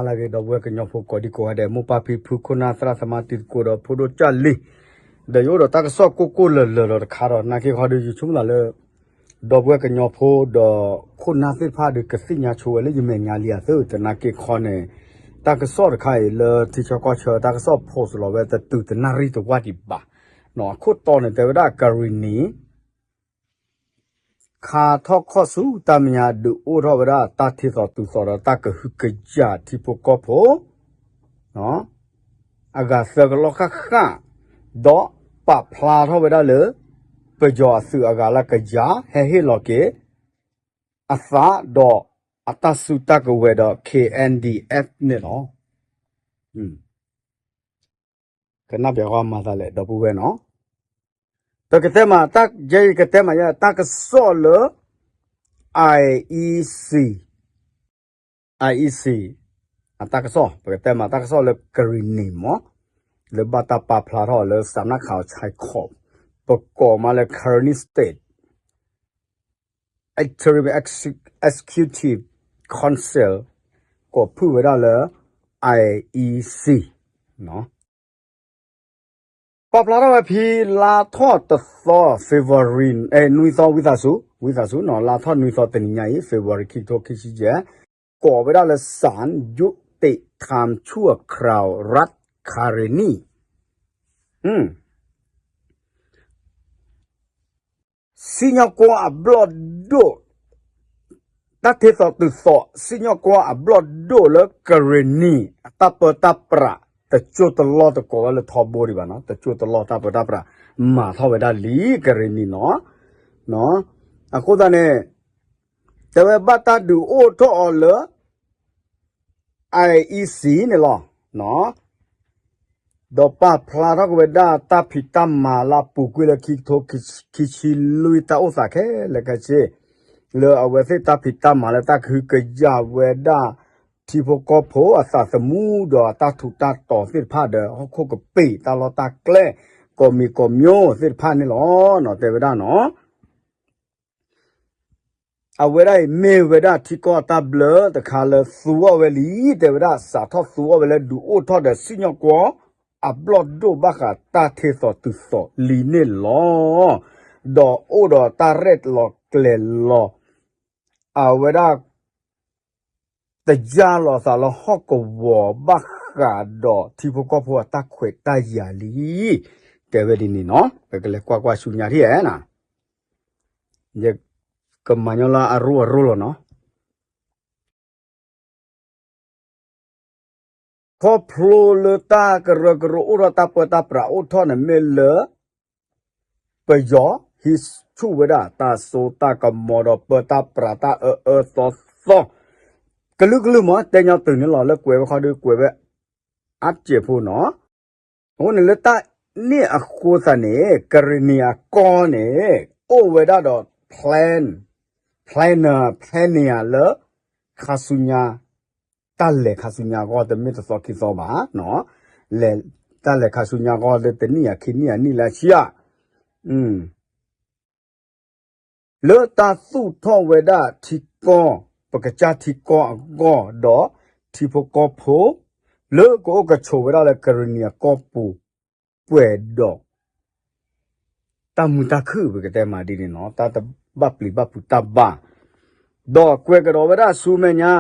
ဟါလၢအဂ့ၤ ဒီပုၢ်ဝဲၢ်ကညီဖိကိးဒံကိးဂၤဒဲး မိၢ်ပၢ်ဖံဖု ခိၣ်နၢ်သရၣ်သမါ တံၤသကိးဒီးဖိဒိၣ်ကၢ်လံၤ, ဒီးယအိၣ်ဒီးတၢ်ကစီၣ်ကိၢ်ကိၢ်လၢၤလၢၤဒီးတခါဒီး နာ်က့ခီဒီး ယဆိကမိၣ်သးလၢ ဒီပုၢ်ဝဲၢ်ကညီဖိဒီးခိၣ်နၢ်သ့ၣ်တဖၣ်ဒီး ကသ့ၣ်ညါဆိဝဲလၢယမဲာ်ညါလံအသိး တနာ်က့ခီန့ၣ်, တၢ်ကစီၣ်တခါအံၤလၢထံဆၢကီၢ်ဆၢ တၢ်ကစီၣ် post လီၤဝဲတတုၤတနၣ်ရံၣ်တဝၢ်ဒံးဘၣ်, အခိၣ်တီန့ၣ် တဲဝဲဒၣ်ကရံၣ်နံၣ် ခါထီၣ်ခီၣ်ဆူတၢ်မဲာ်ညါ ဒုးအိၣ်ထီၣ်ဝဲဒၣ်တၢ်ထ့သိးတုၤသိးဒီးတၢ်ကဟုကယာ်ထံဖိကီၢ်ဖိ အဂၤသၢကလီၢ်ဃၣ်ဃၣ်, ဒီးပာ်ဖျါထီၣ်ဝဲဒၣ်လၢ ပယီၤအသုးအဂၤလၢကယၤ ဟဲဟ့ၣ်လီၤက့ၤ အသးဒီးအတၢ်စုတၢ်ကဝဲၤဒီး K N D F န့ၣ်လီၤ. ကနၣ်ပၠးကွၢ်မၤသးလဲၣ် ဒီပုၢ်ဝဲၢ်နီၤ, ပကတဲမးတၢ် ယဲယကတဲမးယဲ တၢ်ကစီၣ်လၢ I E C, I E C အတၢ်ကစီၣ် ပကတဲမးတၢ်ကစီၣ်လၢကရံၣ်နံၣ်မး, လၢဘၣ်တၢ်ပာ်ဖျါထီၣ်လၢ စးနၣ်ခးအီၤဆဲခီး, ပကိးမးလၢ Karenni State Interim Executive Council ကိးဖုၣ်ဝဲဒၣ်လၢ I E C ပာ်ဖျါထီၣ်ဝဲဖဲလါထီၣ်တသီ February နွံသီ ဝံသးစူၤ ဝံသးစူၤနီၤ လါထီၣ်နွံသီတနံၤညါအံၤ February ခံကထိခံဆံယဲၢ်, ကိးဝဲဒၣ်လၢ ศาลยุติธรรมชั่วคราวรัฐคาเรนี စံၣ်ညီၣ်ကွီၢ်အဘျီၣ်ဒိၣ်, တၢ်ထ့သိးတုၤသိး စံၣ်ညီၣ်ကွီၢ်အဘျီၣ်ဒိၣ်လၢကရံၣ်နံၣ် အတၢ်ပၢတၢ်ပြး တကၠိတလီၢ် တကိးဝဲလၢထီဘိဒံးဘၣ်နီၤ တကၠိတလီၢ်တၢ်ပၢတၢ်ပြး မၤထီၣ်ဝဲဒၣ်လံ ကရံၣ်နံၣ်နီၤ, အဃိသတးန့ၣ် တဲဝဲဘၣ်တၢ်ဒုးအိၣ်ထီၣ်အီၤလၢ I E C န့ၣ်လီၤ. ဒီးပာ်ဖျါထီၣ်က့ၤဝဲဒၣ်တၢ်ဖံးတၢ်မၤလၢအပူၤကွံာ်လၢခံကထိခံဆံလွံၢ် တၢ်အိၣ်သးခဲလၢာ်ခဲဆ့ လၢအဝဲသ့ၣ်တၢ်ဖံးတၢ်မၤလၢတၢ်ကဟုကယာ်ဝဲဒၣ် ထံဖိကီၢ်ဖိအသးသမူဒီးတၢ်ထူးတၢ်တီၤသ့ၣ်တဖၣ်ဒီး ဟီၣ်ခိၣ်ကပ့ၤ တၢ်လီၢ်တၢ်ကျဲ ကီၢ်မံၤကီၢ်မျိသ့ၣ်တဖၣ်န့ၣ်လီၤ. တဲဝဲဒၣ်နီၤ အဝဲဒၣ်အံၤမ့ၢ်ဝဲဒၣ်ထံကီၢ်တၢ်ဘျၢတခါလၢသူအီၤဝဲလံ တဲဝဲဒၣ်စးထီၣ်သူအီၤဝဲလၢဒုးအိၣ်ထီၣ်ဒီးစံၣ်ညီၣ်ကွီၢ် အဘျီၣ်ဒိၣ်ဘၣ်ဃးတၢ်ထ့သိးတုၤသိးလံန့ၣ်လီၤ. ဒီးအိၣ်ဒီးတၢ်ရဲၣ်လီၤကျဲၤလီၤ အဝဲဒၣ် တယၢ်လီၤအသးလၢဟီၣ်ကဝီၤဘၣ်ဃးဒီးထံဖိကီၢ်ဖိအတၢ်ခွဲးတၢ်ယာ်လံ. တဲဝဲဒ်န့ၣ်နီၤ ပကလဲၤကွၢ်ကွၢ်ဆူညါထံၣ်ဧါနၤ, ယကမၤညီလၢအရိအရိလီၤနီၤ. ခီဖျိလၢတၢ်ကရၢကရိအိၣ်ထီၣ် တၢ်ပၢတၢ်ပြးအိၣ်ထီၣ်န့ၣ်မ့ၢ်လၢ ပယီၤဟံးဆူၣ်ဝဲဒၣ်တၢ်စိတၢ်ကမီၤဒီးပၢတၢ်ပြးတၢ်အၢအၢသီသီ ကလုာ်ကလုာ်မ့ၢ်တဲညီတုၤန့ၣ်လီၤ လၢကွဲးဝဲခီဒီးကွဲးဝဲ အါတက့ၢ်ဖိနီၤ. အဃိန့ၣ်လၢတၢ်န့ၣ်အဃိသတးန့ၣ် ကရံၣ်နံၣ်အကီၢ်န့ၣ် အိၣ်ဝဲဒၣ်ဒီး plan, planner, planning လၢ ခါဆူညါ တၢ်လဲၤခါဆူညါအဂီၢ် တမ့ၢ်တသီခံသီဘၣ်, တၢ်လဲၤခါဆူညါအဂီၢ်လၢတနံၣ်အခံနံၣ်အနံၣ်လၢဆံဧါ လၢတၢ်သူၣ်ထီၣ်ဝဲဒၣ်ထံကီၢ် ပကစၢ်ထံကီၢ်အဂီၢ်ဒီး ထံဖိကီၢ်ဖိ လၢကအိၣ်ကဆိးဝဲဒၣ်လၢကရံၣ်နံၣ်အကီၢ်ပူၤ ပှဲၤဒီး တၢ်မုာ်တၢ်ခုၣ် ပကတဲမးဒ်န့ၣ်နီၤ တၢ်တဘၣ်ပျံၤဘၣ်ဖုးတၢ်ဘၣ်, ဒီးကွဲးကဒီးဝဲဒၣ်ဆူမဲာ်ညါ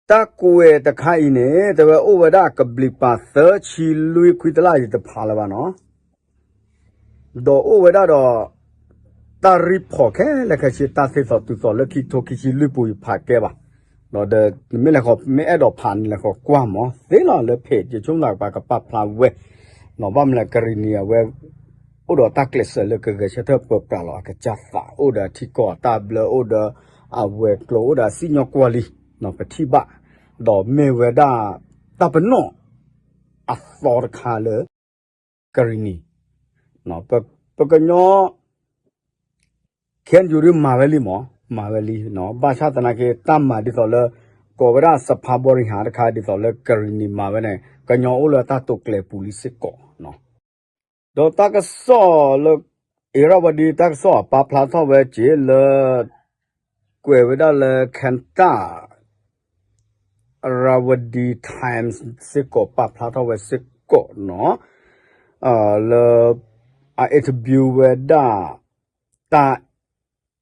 တၢ်ကွဲးတခါအံၤန့ၣ် တဲဝဲအိၣ်ဝဲဒၣ်ကဘျံးပၤသၢဆံလွံၢ်ခွံတလါအံၤတဖးလၢၤဘၣ်နီၤ, ဒီးအိၣ်ဝဲဒၣ်ဒီး တၢ်ရံဖီၣ်ခဲလၢာ်ခဲဆ့ တၢ်သ့သိးတုၤသိးလၢခံကထိခံဆံလွံၢ်ပူၤအံၤဖးကဲဘၣ်, ဒီးမ့ၢ်လဲၤဃီၤ မ့ၢ်အဲၣ်ဒိးဖးန့ၣ်လဲၤဃီၤကွၢ်မး သ့လီၤလၢဖဲး ယဆိကမိၣ်သးပှၤကပာ်ဖျါဝဲ ဘၣ်မနုၤလဲၣ် ကရံၣ်နံၣ်အဝဲ အိၣ်ဒီးတၢ်ကျဲးစၢးလၢကဂဲၤဆၢထၢၣ်ပၢပြးလီၤအကစၢ်သး အိၣ်ဒီးအထံကီၢ်အတၢ်ဘျၢ အိၣ်ဒီးအဝဲၤကျိၤ အိၣ်ဒီးအစံၣ်ညီၣ်ကွီၢ်လံ ပထံၣ်ဘၣ်, ဒီးမ့ၢ်ဝဲဒၣ် တၢ်ပနီၣ် အသီတခါလၢ ကရံၣ်နံၣ် ပကညီ ခဲအံၤဒ်မၤဝဲလံမး မၤဝဲလံ, ဘၣ်ဆၣ်သနာ်က့ တၢ်မၤဒ်သိးလၢ ကိးဝဲဒၣ်စဖါဘီရံဟးတခါ ဒ်သိးလၢကရံၣ်နံၣ်မၤဝဲန့ၣ် ကညီအိၣ်လၢတၢ်တိာ်ကျဲၤပူၤလံစ့ၢ်ကီး, ဒီးတၢ်ကစီၣ်လၢ အ့ရဝတီ တၢ်ကစီၣ်အပာ်ဖျါထီၣ်ဝဲက့ၤလၢ ကွဲးဝဲဒၣ်လၢ Kanta Irrawaddy Times စ့ၢ်ကီး ပာ်ဖျါထီၣ်ဝဲစ့ၢ်ကီးနီၤ, လၢ အ interview ဝဲဒၣ် တၢ်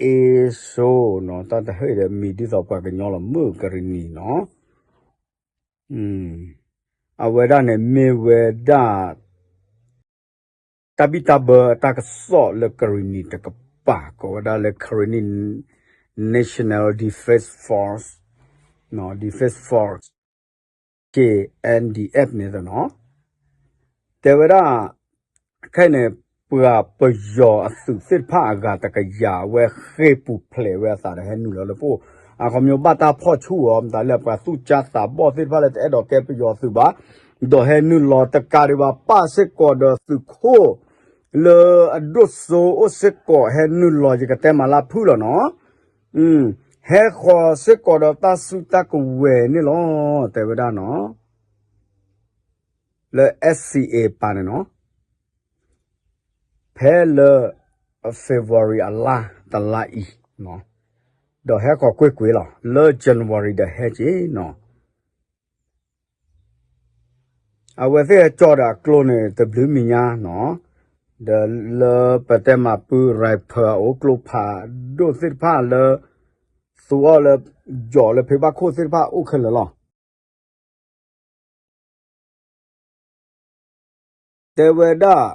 အ့စိနီၤ, တၢ်တဟ့ၣ်ဒီးမံၤဒ်သိးပှၤကညီလီၤ မုၢ်ကရံၣ်နံၤနီၤ, အဝဲဒၣ်န့ၣ်မ့ၢ်ဝဲဒၣ် တၢ်ဘံၣ်တၢ်ဘၢအတၢ်ကစီၣ်လၢကရံၣ်နံၤတကပၤ ကိးဝဲဒၣ်လၢ Karenni National Defense Force, Defense Force, K N D F န့ၣ်နီၤ, တဲဝဲဒၣ် ခဲအံၤန့ၣ် ပှၤပယီၤအသုးသ့ၣ်တဖၣ်အဂၤတကယၤ အဝဲဃ့ၢ်ပူၤဖျဲးဝဲအသးဒီးဟဲနုာ်လီၤလၢပအိၣ်, အခီပညီဘၣ်တၢ်ဖီၣ်ဆူၣ်အီၤ မတၤလၢပှၤသူၣ်ကၢ်သးဘီၣ်သ့ၣ်တဖၣ်လၢတအဲၣ်ဒိးကဲပယီၤသုးဘၣ်, ဒီးဟဲနုာ်လီၤတကးဒံးဘၣ် ပၣ်စ့ၢ်ကီးဒီးသုးခိၣ် လၢအဒိၣ်စိအိၣ်စ့ၢ်ကီး ဟဲနုာ်လီၤ ယကတဲမၤလၢဖုၣ်လီၤနီၤ, ဟဲဃီၤစ့ၢ်ကီးဒီးတၢ်စုတၢ်ကဝဲၤန့ၣ်လီၤ တဲဝဲဒၣ်နီၤ, လၢ S C A ပၤန့ၣ်နီၤ, ဖဲလၢ February အလါတလါအံၤ, ဒီးဟဲဃီၤကွ့ၢ်ကွ့ၢ်လီၤ လၢ January ဒီးဟဲက့ၤနီၤ, အဝဲသ့ၣ်ဟဲကၠီဒီးအကျိန့ၣ် တဘျုးမံၤညါနီၤ, ဒီးလၢပတဲမၤပု rifle အအိၣ်ကျိဖးဒိၣ်သ့ၣ်တဖၣ်လၢ သူအီၤလၢ ယီၤလၢဖံဘၣ်ခိၣ်သ့ၣ်တဖၣ်အိၣ်ခဲလၢာ်လီၤ. တဲဝဲဒၣ်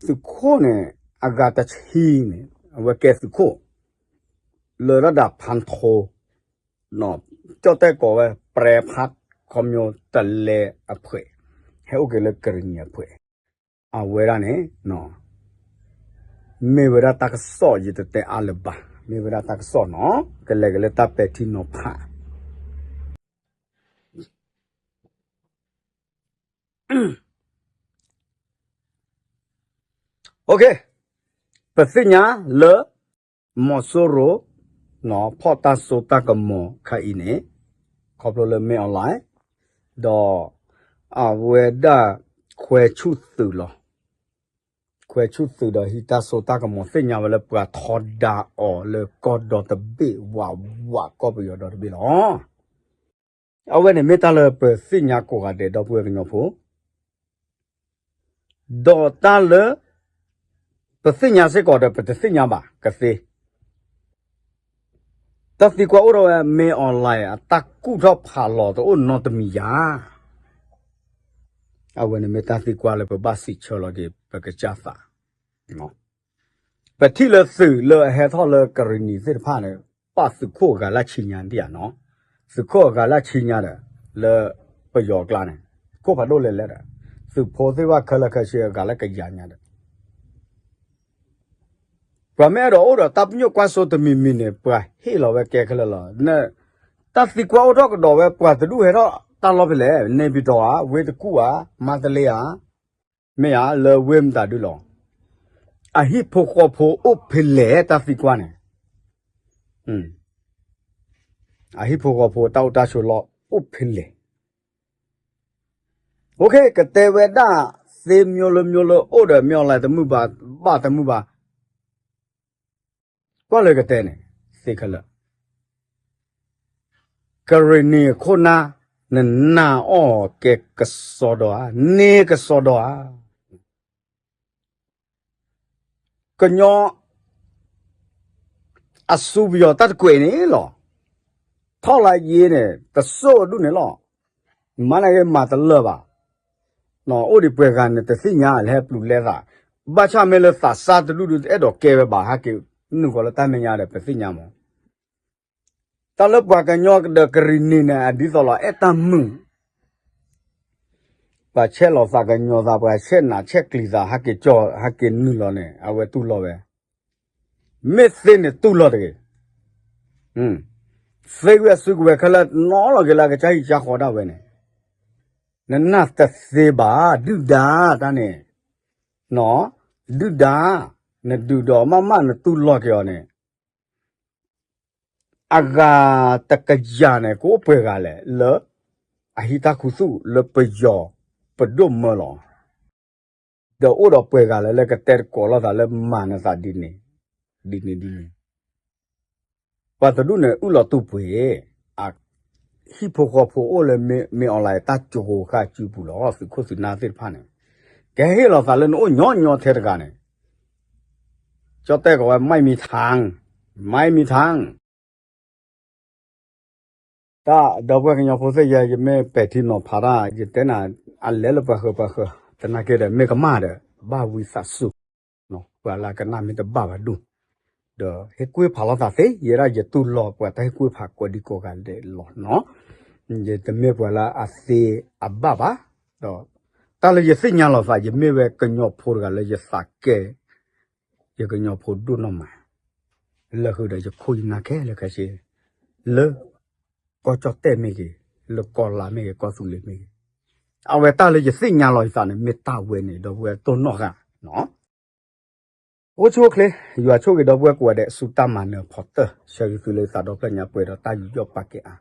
သုးခိၣ်န့ၣ် အဂၤတဆံန့ၣ် အဝဲကဲသုးခိၣ် လၢတၢ်ဒၣ်ဖၣ်ထိ ကၠီၣ်တဲၣ်ကိးဝဲ ပြဲဖး ခီပညီတလဲအဖှဲး ဟဲအိၣ်က့ၤလၢကရံၣ်နံၤအဖှဲး အဝဲဒၣ်န့ၣ် မ့ၢ်ဝဲဒၣ်တၢ်ကစီၣ် ယတတဲအါလၢၤဘၣ် မ့ၢ်ဝဲဒၣ်တၢ်ကစီၣ်နီၤ ကလဲၤက့ၤလၢတၢ်ပဲာ်ထံနီၤဖး ပသ့ၣ်ညါလၢ မီၤစိရိၤ ဖီၣ်တၢ်စိတၢ်ကမီၤခါအံၤန့ၣ် ခီဖျိလၢမ့ၢ် online ဒီး အဝဲဒၣ်ခွဲဆူၣ်သုးလီၤ. ခွဲဆူၣ်သုးဒီးဟံးတၢ်စိတၢ်ကမီၤ သ့ၣ်ညါဝဲလၢပှၤထီဒါအီၤလၢကီၢ်ဒီတဘ့ၣ် ဝးဝးကီၢ်ပယီၤဒီတဘ့ၣ်လီၤ. အဝဲန့ၣ်မ့ၢ်တၢ်လၢပသ့ၣ်ညါကိးဂၤဒဲး ဒီပုၢ်ဝဲၢ်ကညီဖိ ဒီးတၢ်လၢ ပသ့ၣ်ညါစ့ၢ်ကီးဒီး ပတသ့ၣ်ညါဘၣ်ကသ့ တၢ်သံကွၢ်အိၣ်ထီၣ်ဝဲ မ့ၢ် online အတၢ်ကူၣ်ထီၣ်ဖးလီၤတအိၣ်နီတမံၤယၤ အဝဲန့ၣ်မ့ၢ်တၢ်သံကွၢ်လၢပဘၣ်စံးဆၢလီၤက့ၤ ပကစၢ်သး ပထံၣ်လၢသုးလၢအဟဲထီၣ်လၢကရံၣ်နံၤသ့ၣ်တဖၣ်န့ၣ် ပာ်သုးခိၣ်အဂၤလၢဆံညါဒံးဧါနီၤ, သုးခိၣ်အဂၤလၢဆံညါဒီး လၢပယီၤအကျါန့ၣ် ခိၣ်ဖးဒိၣ်လဲၣ်လဲၣ်ဒီး သုးဖိသ့ၣ်တဖၣ်ခဲလၢာ်ခဲဆ့အဂၤလၢကယၤညါဒီး ပှၤမ့ၢ်အဲၣ်ဒိးအိၣ်ဒီးတၢ်ပညိၣ်ကွၢ်စိတမံၤမံၤန့ၣ် ပှၤဟ့ၣ်လီၤဝဲကဲခဲလၢာ်လီၤ. တၢ်သံကွၢ်အိၣ်ထီၣ်ကဒီးဝဲ ပှၤတဒူၣ်ဟဲထီၣ်တၢ်လီၢ်ဖဲလဲၣ်, နဲပံၤတီၤဧါ, ဝ့ၢ်တကူၣ်ဧါ, မါတလ့ဧါ, မ့ၢ်ဧါ, လၢဝ့ၢ်မတၤဒုလီၤ. အဟံၣ်ဖိဃီဖိအိၣ်ဖဲလဲၣ် တၢ်သံကွၢ်န့ၣ် အဟံၣ်ဖိဃီဖိတၢ်အိၣ်တၢ်ဆိးလီၢ်အိၣ်ဖဲလဲၣ်. ကတဲဝဲဒၣ် သ့မျိုးလၢမျိုးလၢအိၣ်ဒီးမ့ၢ် online တမုာ်ဘၣ် ဘၣ်တမုာ်ဘၣ် ကွၢ်လၢကတဲန့ၣ် သ့ခဲလၢာ် ကရ့ၣ်နံၤအခိၣ်နၢ် နနာ်အီၣ်ကဲကစီဒီဧါ, န့ၢ်ကစီဒီဧါ. ကညီ အစူပယီၤတၢ်တကွဲးန့ၣ်လီၤ. ထီၣ်လၢယ့န့ၣ် တစိၢ်အဒူၣ်န့ၣ်လီၤ. မၤန့ၣ်က့ၤမၤတလၢာ်ဘၣ်. အိၣ်ဒံးပှဲၤဂၤန့ၣ် တသ့ၣ်ညါ လဲၤဟဲပျုၤလဲသး, ဘၣ်ဆၣ်မ့ၢ်လၢသးစၢ်တဒူၣ်ဒု တအဲၣ်ဒိးကဲဝဲဘၣ် ဟဲက့ၤနုာ်ဃီၤလၢတၢ်မဲာ်ညါဒီး ပသ့ၣ်ညါမး. တၢ်လၢပှၤကညီဒီးကရ့ၣ်နံၤန့ၣ် အဒ်သိးလီၤ အဲၣ်တၢ်မုာ် ပှၤဆဲးလီၤသးကညီၤသး ပှၤဆဲးနးဆဲးကျံၤသး ဟဲက့ၤကၠီ ဟဲက့ၤနုာ်လီၤန့ၣ် အဝဲတူၢ်လိာ်ဝဲ, မ့ၢ်သ့န့ၣ်တူၢ်လိာ်တဂ့ၤ. သ့ဝဲအစုကဝဲၤခဲလၢာ် နီၤလီၤက့ၤလၢအကစၢ်ဟံၣ်ကစၢ်ဃီဒၣ်ဝဲန့ၣ်, နနာ်တသ့ဘၣ် ဒုၣ်ဒါတၢ်န့ၣ်, ဒုၣ်ဒါ, နဒုၣ်ဒီးမးမးနတူၢ်လိာ်က့ၤအီၤန့ၣ် အဂၤတကယၤန့ၣ် ကအိၣ်ပှဲၤဂၤလဲၣ် လၢ အဟံးတၢ်ခူသူၣ်လၢပယီၤပဒိၣ်မၢလီၤ. ဒီးအိၣ်ဒီးပှဲၤဂၤလဲၣ် လၢကတဲသကိးလိာ်သးလၢမၤနသးဒ်န့ၣ်, ဒ်န့ၣ်ဒ်န့ၣ်. ပှၤတဒူၣ်န့ၣ် အုၣ်လီၤတူၢ်ပှ့ၤ, အဟံၣ်ဖိဃီဖိအိၣ်လၢမ့ၢ် မ့ၢ်အီၤလၢတၢ်ကၠိဃိဃာ်စုပူၤလီၤ. သုးခိၣ်သုးနၢ်သ့ၣ်တဖၣ်န့ၣ် ကဟ့ၣ်လီၤသးလၢနအိၣ်ညီညီထဲတဂၤန့ၣ် ကၠီတဲကီးဝဲ ไม่มีทาง, ไม่มีทาง. တၢ်ဒီပုၢ်ဝဲၢ်ကညီဖိသ့ၣ်ယဲ ယမ့ၢ်ပဲာ်ထံနီၤဖးတၢ် ယတဲနၤ အလဲၤလၢပှၤဃၢၤပှၤဃၢၤ သနာ်က့ဒီး မ့ၢ်ကမၣ်ဒီး ဘၣ်ဝံသးစူၤ, ပှၤလၢအကနၣ်မ့ၢ်တဘၣ်ဘၣ်ဒူၣ်, ဒီးဟ့ၣ်ကွၢ်ဖးလိာ်သးသ့ ယဲဒၣ်ယတူၢ်လိာ်ပှၤတၢ်ဟ့ၣ်ကွၢ်ဖးကိးဒံကိးဂၤဒဲးလီၤနီၤ. ယတမ့ၢ်ပှၤလၢအသ့အဘၣ်ဘၣ်, ဒီးတၢ်လၢယသ့ၣ်ညါလီၤသး ယမ့ၢ်ဝဲကညီဖိတဂၤလၢယသးကဲ ယကညီဖိဒိၣ်နီၢ်မး, လၢဃုာ်ဒီးယခိၣ်ယနၢ်ခဲလၢာ်ခဲဆ့, လၢကီၢ်ကၠီၣ်တဲၣ်မ့ၢ်ဂ့ၤ, လၢကီၢ်လါမ့ၢ်ဂ့ၤ, ကီၢ်သူလ့ၤမ့ၢ်ဂ့ၤ, အဝဲတၢ်လၢယသ့ၣ်ညါလီၤယသးန့ၣ် မ့ၢ်တၢ်ဝဲန့ၣ် ဒီပုၢ်ဝဲၢ်တိၢ်နီၣ်ဃာ်နီၤ. အိၣ်ဆူၣ်အိၣ်ချ့, ယွၤဆိၣ်ဂ့ၤဒီပုၢ်ဝဲၢ်ကိးဂၤဒဲး ဆူတၢ်မၤနၢၤဖီတၢၢ် ဆၢဂ့ၤသုလၢသးဒီဖျၢၣ်ညါပှဲၤဒီးတၢ်ယူးယီၣ်ပာ်ကဲအါ.